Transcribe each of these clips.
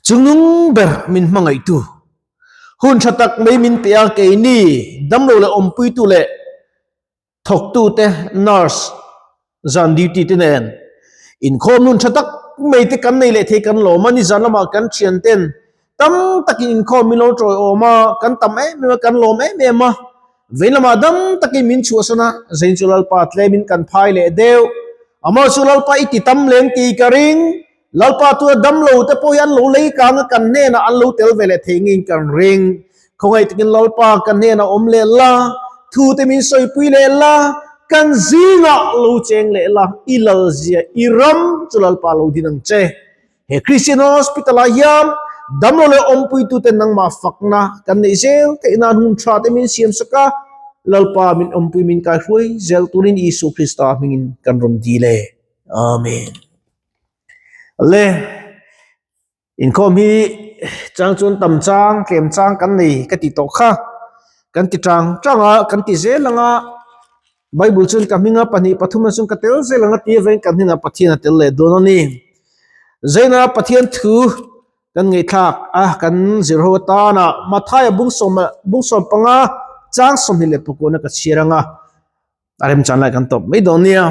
Chungnung ber min hmangaihtu, hun tha tak mai min pe a, keini damlo leh awmpuitu leh thawktute nurse zan duty te nen inkhawm nun tha tak mai te kan nei leh thei kan lawm a, nizan lamah kan thian ten tam takin inkhawm min lo tawiawm a, kan tam em em a, kan lawm em em a, vei lamah dam takin min chhuahsan a, zain chu Lalpa tlemin kan phai leh deuh, amah chu Lalpa i ti tam leng tih ka ring. Lalpa tuna damlo te pawh hi an lo lei kang a, kan hnenah an lo tel ve leh thei ngeiin kan ring. Khawngaih takin Lalpa kan hnenah awm leh la, thu te min sawipui leh la, kan zingah lo cheng leh la, i lalzia, i ram chu Lalpa lo din ang che. He Christian Hospital ah hian damlo leh awmpuitute nangmah fakna kan neih zel theih nan hun tha te min siam sak a, Lalpa min awmpui min kaihruai zel turin Isua Krista hmingin kan rawn dil e. Amen. Le inkhawm hi chang chuan tam chang tlem chang kan nei ka ti tawh kha kan ti tang tang a kan ti zel ang a bible chuan ka hminga pahnih pathum a chuan ka tel zel ang a tih avangin kan hnenah Pathian a tel leh dawn a ni zaina Pathian thu kan ngaihthlak a kan zir ho atana Mathaia bung sawm bung 15 chang 29 na ka chhiar ang a a remchan lai kan tawp mai dawn nia.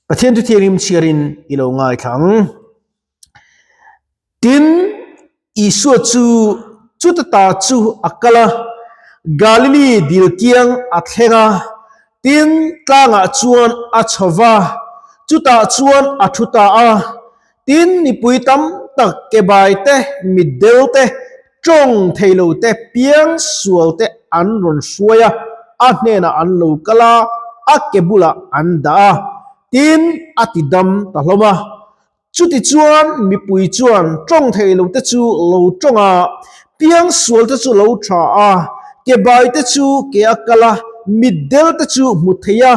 Pathian chu thianghlim chhiarin i lo ngaithla ang. Tin, Isua chu chuta ta chu a kal a, Galili dil kiang a thleng a, tin, tlangah chuan a chho va, chutah chuan a thu ta a. Tin, mipui tam tak kebai te, mitdel te, tawng thei lo te, piang sual te an rawn hruai a, a hnenah an lo kal a, a ke bulah an dah a, tin, a ti dam ta hlawm a. Chutichuan, mipui chuan tawng thei lo te chu lo tawng a, piang sual te chu lo tha a, kebai te chu ke a kal a, mitdel te chu hmu thei a,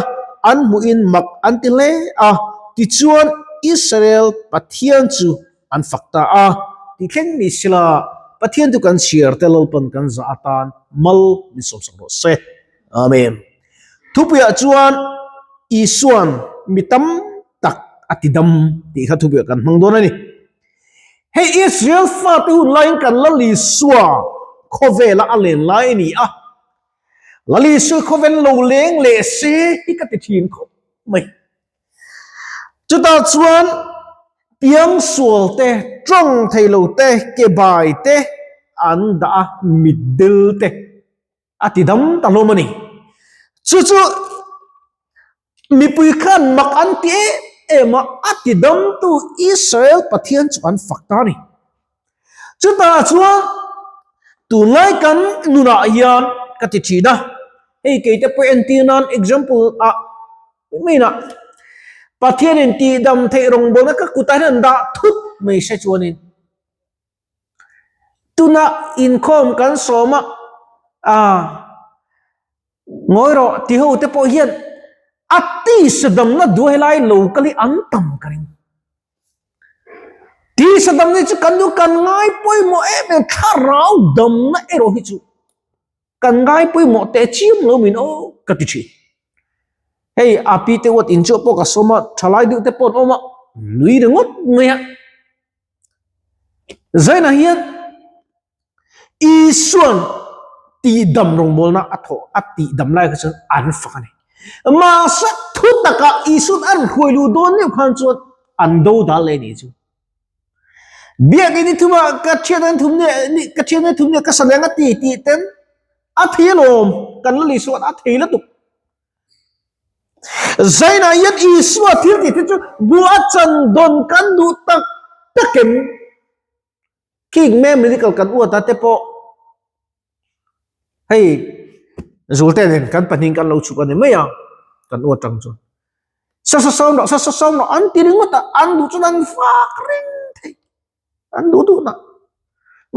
an hmuhin mak an ti hle a. Tichuan, Israel Pathian chu an fak ta a, ti thleng ni sila, Pathian chu kan chhiar te Lalpan kan zah atan mal min sawmsak rawh se. Amen. Thupuiah chuan Isuan mi tam tak a ti dam tih kha thupuiah kan hmang dawn a ni. Hei Israel fate hun laiin kan Lal Isua khawvela a len lai a ni a. Lal Isua khawvel lo leng leh se hi ka ti thin khawp mai. Chutah chuan piang sual te, tawng thei lo te, ke bai te an dah a, mitdel te a ti dam ta hlawm a ni. Chu chu mipui khan mak an ti em em a, a ti damtu Israel Pathian chu an fak ta a ni. Chutah chuan tunlai kan nunah hian ka ti thin a, hei keite pawh entir nan example ah Miin ah Pathianin tihdam theih rawngbawlna ka kutah hian an dah thut mai se chuanin tuna inkhawm kan sawm a, ah ngawi rawh ti ho te pawh hian a tisa damna duai helai lo kal hi an tam ka ring. Tisa damna hi chu kan duh kan ngai pawimawh em em thlarau damna erawh hi chu Kan ngai pawimawh teh chiam lo min aw ka ti thin. Hei a pi te uat in chu pawh ka sawm a, thalai deuh te pawh an awm a, nui ringawt mai a. Zainah hian Isuan tihdam rawngbawlna a thawh a tihdam lai kha chuan an fak a ni. Mahse thu takah Isuan a rawn hruai luh dawn meuh khan chuan an do dal leh a nih chu. Biakinn i thum a ka thian an thum nia ka thian an thum nia ka saleng a ti tih ten a thei alawm kan la Isua a thei lutuk. Zainah hian Isua thil tih te chu bu a chan dawn kan duh tak takin khi me medical kan uat a te pawh Hei Zulte nen kan pahnih kan lo chhuk a ni mai a, kan uat tang chuan sa sa sawn rawh sa sa sawn rawh an ti ringawt a, an duh chuan an vak reng thei, an duh duh nak.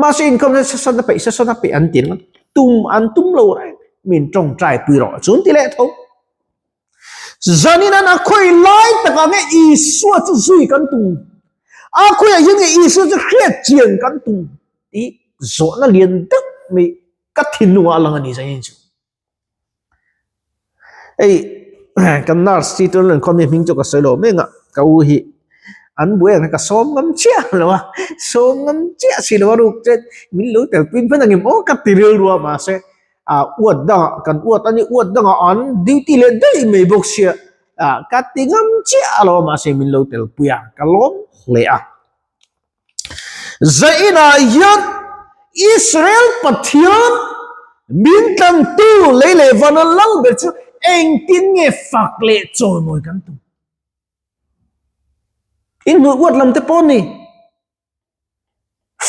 Mahse inkhawm hian sa sa na peih sa sa na peih an ti ringawt, tum an tum lo reng, min tawngtai pui rawh chu an ti leh tho. Zanin an a khawi lai takah nge Isua chu zui kan tum, a khawiah hian nge Isua chu hriat chian kan tum tih zawhna lian deuh mai ka thinlungah a lang a ni zanin chu. Hei kan nurse chi tuan len khawmi hming chu ka sawi lo mek a, ka u hi. An buai ang ka sawm ngam chiah lo a, sawm ngam chiah si lo a ruk che min lo tel pui hman angem aw ka ti rilru a mahse ah uat dangah kan uat a ni uat dangah an duty leh daih mai bawk sia ah ka ti ngam chiah lo a mahse min lo tel pui a ka lawm hle a. Zainah hian Israel Pathian min tlangtu lei leh vana lal ber chu engtin nge fak leh chawimawi kan tum? In hnuai uat lam te pawh ni.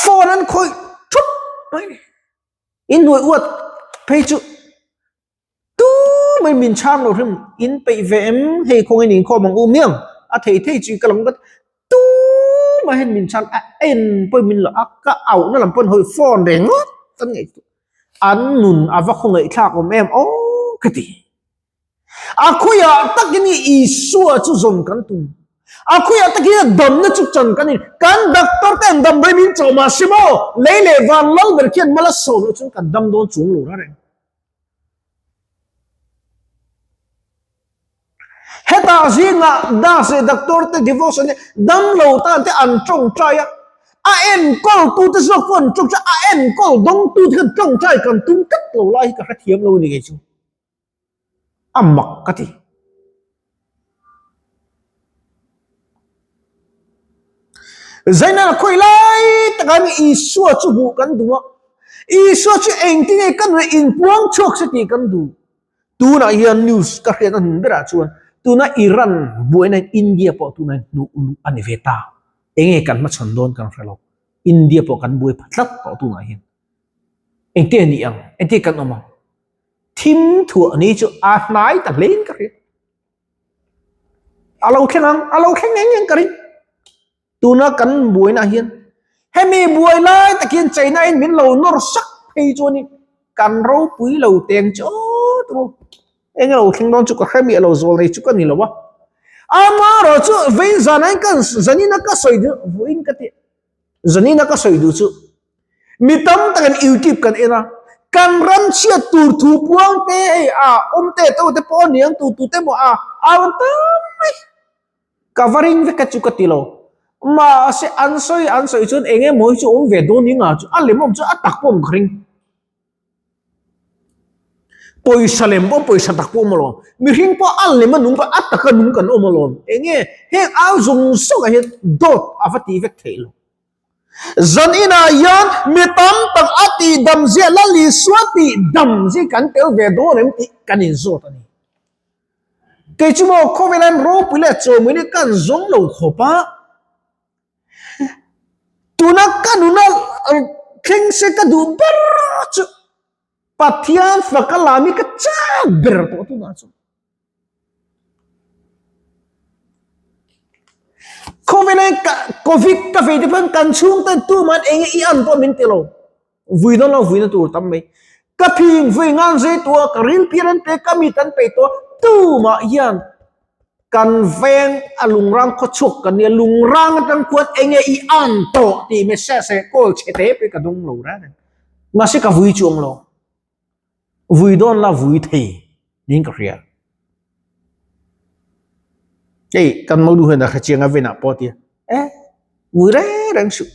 Phone an khawih thup mai ni. In hnuai uat phei chu tu mai min chhang lo hrim in peih ve em hei khawngin inkhawm ang u miang a thei thei chu ka lam ka tu mai hian min chhang a en pawhin min lo a ka auhna lam pawn hawi phone reng ngawt an ngaihtuah an nun a va khawngaihthlak awm em aw ka ti. A khawiah takin i Isua chu zawm kan tum. A khawiah takin a damna chu chan kan in. Kan doctor te an dam rei min chawh mah se maw, lei leh van lal ber khian mal a sawm loh chuan kan dam dawn chuang lo reng. Hetah zingah nurse leh doctor te devotion te dam lo tan te an tawngtai a, a enkawl tu te zawk pawh an tawngtai a, a enkawl dawng tu te khan tawngtai kan tum tlat lo lai hi ka hrethiam lo a ni kei chu. A mak ka ti. Zainah khawi lai takah hian Isua chu hmuh kan duh a, Isua chu engtin nge ka nunah inpuang chhuak se tih kan duh. Tunah hian news ka hriat a hnun berah chuan tuna Iran buaina hian India pawh tunah hian hnuh luh a ni ve ta. Enge kan hmachhawn dawn kan hre lo. India pawh kan buai pha tlat tawh tunah hian. Engte a nih ang? Engte kan awm ang? Thim thuah ni chu a hnai ta hlein ka hria. A lo thleng ang, a lo thleng eng eng ka ring. Tuna kan buaina hian hemi buai lai tak hian China in min lo nawr sak phei chu ani kan ropui lo teng chu tu eng lo thleng dawn chu ka hre miah lo zawl nei chu ka ni lo a. Amaherawh chu vein zan ain kan zanina ka sawi duh vawiin ka ti zanina ka sawi duh chu Mi tam takin YouTube kan en a, kan ram chhiat tur thu puang te hei a awm te to te pawh a niang tu tu te maw a a rawn tam mai. Ka va ring vek a chu ka ti lo. Mahse an sawi an sawi chuan eng emaw hi chu awm ve dawn ni nga chu a lem awm chu a tak pawh awm ka ring. Pawisa lem pawh pawisa tak pawh awm alawm. Mihring pawh a lem a nung pawh a taka nung kan awm alawm. Eng nge heng au zawng zawng ah hian dawt a va tih vek theih lo. Zan inah hian mi tam tak a tihdam ziah Lal Isua tihdam zia kan tel ve dawn em tih kan inzawt a ni. Kei chu maw khawvel hian ropui leh chawhmui hi kan zawng lo khawp a, tuna ka nuna thleng se ka duh ber chu Pathian faka lam hi ka chak ber tawh tunah chuan. Khawvel hian ka covid ka vei te pawh hian kan chhungte tuman eng nge i an pawh min ti lo. Vui dawn lo vuina tur tam mai. Ka phing vui ngan zui tawh a, ka ril pian an pe, ka mit an peih tawh a, tumah hian kan veng a lungrang khaw chhuak kan nia, lungrang atang khuan eng nge i an tawh tih message leh call chhe te pawh hi ka dawng lo reng reng. Mahse ka vui chuang lo. Vui dawn la vui thei niin ka hria. Hei kan mo duh hian a hrechiang a venah pawh a ti a, e vui reng reng suh,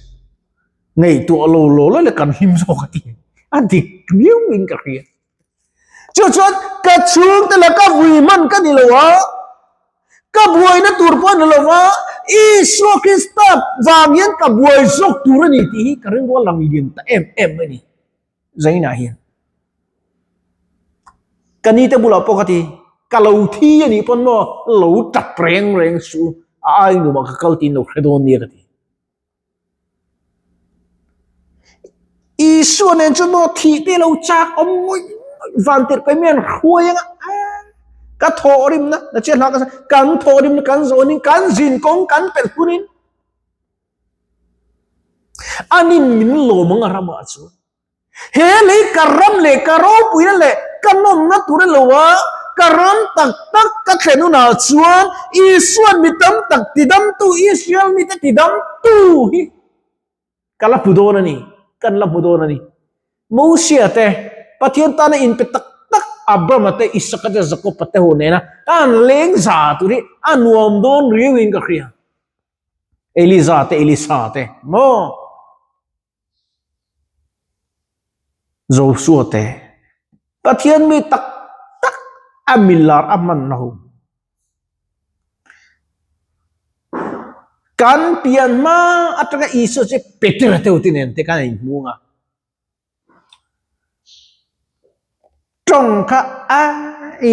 ngaihtuah lo lo lo leh kan hlim zawk a ti, a dik viau in ka hria. Chu chuan ka chhungte laka vui hman ka ni lo a, ka buaina tur pawh a ni lo va, Isua Krista vang hian ka buai zawk tur a ni tih hi ka rilru a lang lian ta em em mai a ni. Zainah hian ka ni te bulah pawh ka ti, ka lo thi a nih pawn maw lo tap reng reng suh a ai numah ka kal tiin lo hre dawn nia ka ti. Isua nen chuan maw thih te lo chak awm ngawih ngawih van tirh kawi mian hruai anga ka thawhrimna na chiah hla ka kan thawhrimna kan zawnin kan zin kawng kan pelh hunin Anin min lawm ang a ramah chuan. He lei ka ram leh ka ropuina leh ka nawmna tur a lo a, ka ram tak tak ka thlen hunah chuan Isua'n mi tam tak tidamtu, Israel mite tidamtu hi ka la hmu dawn a ni, kan la hmu dawn a ni. Mosia te, Pathian tana inpe tak tak Abrahama te, Isaka te, Jakoba te ho nena an leng za tur hi a nuam dawn riauin ka hria. Eliza te Elisa te maw? Joshua te Pathian mi tak tak a milar a hman na ho. Kan pian hma atanga Isua chu Petera te uti nen te kan inhmung a. Tawng kha a i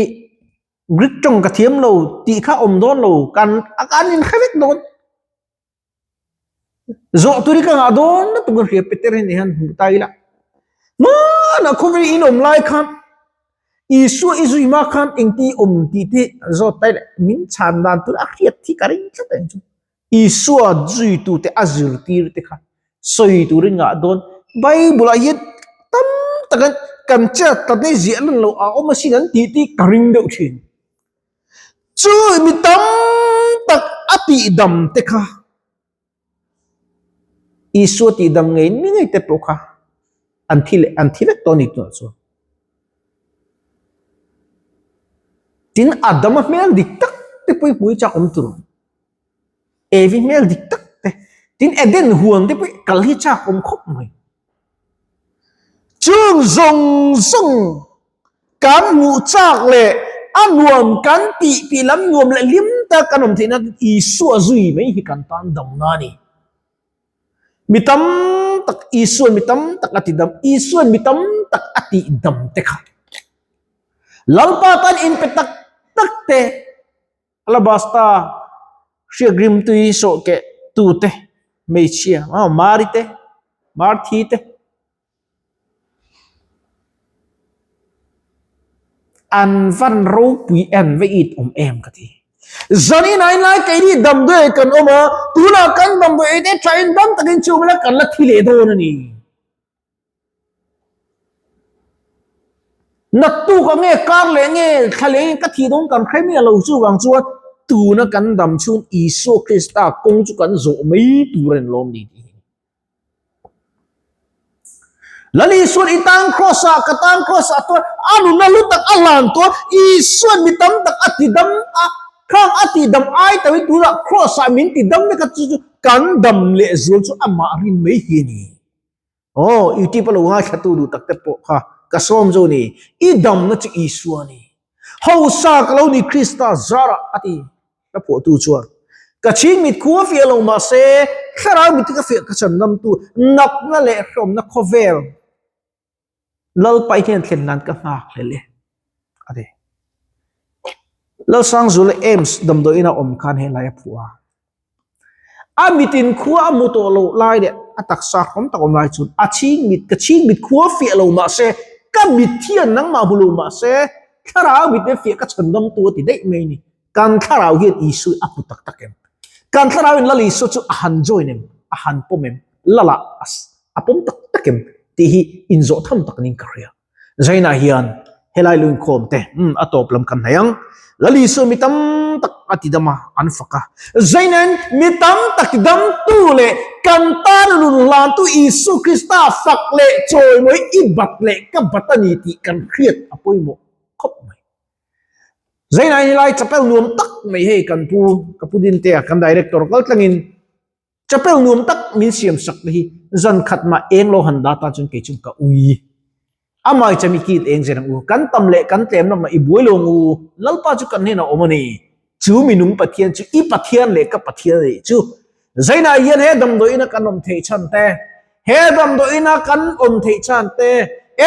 Greek tawng ka thiam lo tih kha awm dawn lo kan kan inhre vek dawn. Zawh tur hi ka ngah dawn lutuk a hria Peter hi hian hmuh ta ila. Hmanah khawvel in awm lai khan Isua i zui hma khan engti awm tih te zawt ta ila min chhan dan tur a hriat hi ka ring tlat ang chu. Isua zuitute a zirtir te kha sawi turin ngah dawn. Bible ah hian tam taka kan chet tlat hi ziah lan loh a awm asin an tih tih ka ring deuh thin. Chu mi tam tak a tihdam te kha Isua tihdam ngei ngei te pawh kha an thi leh an thi vek tawh a ni tunah chuan. Tin Adama hmel dik tak te pawh hi hmui chak awm tur. Evi hmel dik tak te tin Eden huan te pawh kal hi chak awm khawp mai. Chung zawng zawng kan hmuh chak leh a nuam kan tih tih lam nuam leh hlim tak kan awm theih nan Isua zui mai hi kan tan damna a ni. Mi tam tak Isuan mi tam tak a ti dam, Isuan mi tam tak a tih dam te kha. Lalpa tan inpe tak tak te Alabasta hriak rimtui sawh keh tute hmeichhia aw Mari te Marthi te an van ropui em va it awm em ka ti. Zanin ah inlai keini damdawi kan awm a tunah kan damdawi te tha in dam takin chhung ila kan la thi leh dawn a ni. Naktuk a nge kar leh nge thla leh nge ka thih dawn kan hre miah lo chuvang chuan tuna kan dam chhun Isua Krista kawng chu kan zawh mai tur a ni lawm ni tih hi. Lal Isuan i tan cross ah ka tan cross ah chuan a nunna hlu tak a hlan tawh a, Isuan mi tam tak a ti dam a, khang a tih dam ai tawhin tunah cross ah min ti dam vek a chu chu kan dam leh zual chu amah rin mai hi a ni. Aw, YouTube a lo ngaithlatu duh tak te pawh kha ka sawm zo ni. I damna chu Isua a ni. Hausa ka lo ni Krista zarah a ti. Ka phuahtu chuan, Ka chhing mit khua fiah lo mah se, thlarau mit ka fiah ka chan namtu natna leh hrehawmna khawvel Lalpa i hnen thlen nan ka nghak hlel e, a ti. Lalsangzula AIMS damdawiin a awm khan helai a phuah a. A mitin khua a hmu tawh loh lai leh a taksa hrawm tak awm lai chuan a chhing mit, ka chhing mit khua fiah lo mah se, ka mit hian nangmah hmu lo mah se, thlarau mit e fiah ka chhan damtu a ti daih mai a ni. Kan thlarau hian Isua a hmu tak tak em? Kan thlarau in Lal Isua chu a han join em? A han pawm em? Lala a pawm tak tak em? Tih hi inzawh tham tak niin ka hria. Zainah hian helai lu inkhawm te umm a tawp lam kan hnaih ang. Lal Isua mi tam tak a ti dam a, an fak a. Zainain mi tam tak ti damtu leh kan tana nun hlantu Isu Krista fak leh chawimawi i bat leh ka bat a ni tih kan hriat a pawimawh khawp mai. Zainah helai chapel nuam tak mai hei kan pu, ka pu Dintea kan director kal tlangin Chapel nuam tak min siam sak te hi zan khat mah eng lo han dah ta chuan kei chu ka ui. Amah i chami kit eng zel ang u. Kan tam leh kan tlem lamah i buai lo ang u. Lalpa chu kan hnenah awm a ni. Chu minung Pathian chu i Pathian leh ka Pathian a nih chu. Zainah hian he damdawiina kan awm theih chhan te, he damdawiina kan awm theih chhan te,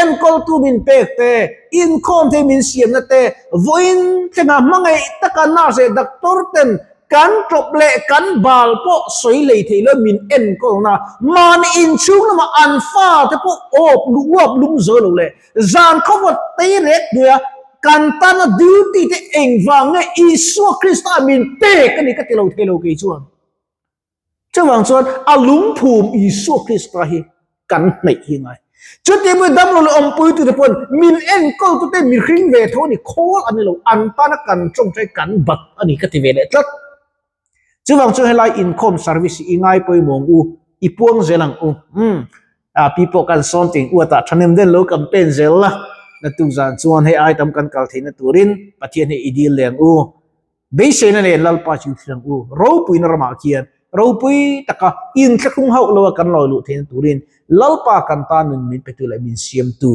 enkawltu min pek te, inkhawm thei min siamna te, vawiin thlenga hmangaih taka nurse leh doctor ten Kan ṭawp leh kan bal pawh sawi lei thei lo min enkawlna mahni inchhung lamah an fate pawh awp luh uap lum zo lo leh zan khawvawt tei rek hnuaia kan tana duty te engvang nge Isua Krista min pek a ni ka ti lo thei lo kei chuan. Chuvang chuan a lungphum Isua Krista hi kan hnaih hi ngai. Chuti pawh damlo leh awmpuitute pawn min enkawltute mihring ve tho a ni, khawl a ni lo, an tana kan tawngtai kan bat a ni ka ti ve leh tlat. Chuvang chuan helai inkhawm service hi i ngai pawimawh ang u, i puang zel ang u. Umm, a pi pawh kan sawn ting uatah thahnem den lo campaign zel la, naktuk zan chuan hei ai tam kan kal theihna turin Pathian hi i dil leh ang u. Beiseina nen Lalpa chu thlir ang u, ropuina ramah khian. Ropui taka inthlahrung hauh loa kan lawi luh theihna turin Lalpa kan tan nun min petu leh min siamtu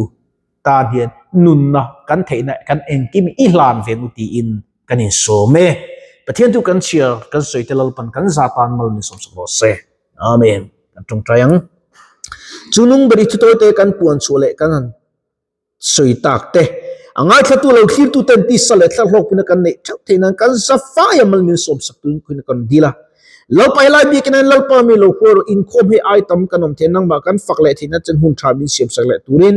tan hian nunna kan theihna kan engkim i hlan ve ang u tiin kan insawm e. Pathian chu kan chhiar kan sawi te Lalpan kan za tan mal min sawmsak rawh se. Amen. Kan tawngtai ang. Chu nung beri thu tawite kan puan chhuah leh kan han sawi tak te, a ngaithlatu lo thlirtu ten tisa leh thla hlawkpuna kan neih theuh theih nan kan za faia mal min sawmsak turin khuina kan dil a. Lalpa helai biakin hian Lalpa mi lo hruai rawh, inkhawm hei ai tam kan awm theih nangmah kan fak leh theihna chen hun tha min siamsak leh turin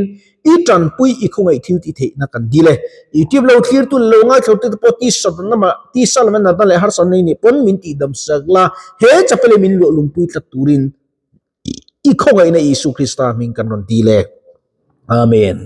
i tanpui i khawngaih thil tih theihna kan dil e. Youtube lo thlirtu leh lo ngaithlotu te pawh tisa lama tisa lama natna leh harsa nei nih pawn min tihdamsak la, he chapel hi min luah lungpui tlat turin i khawngaihna Isu Krista hming kan rawn dil e. Amen.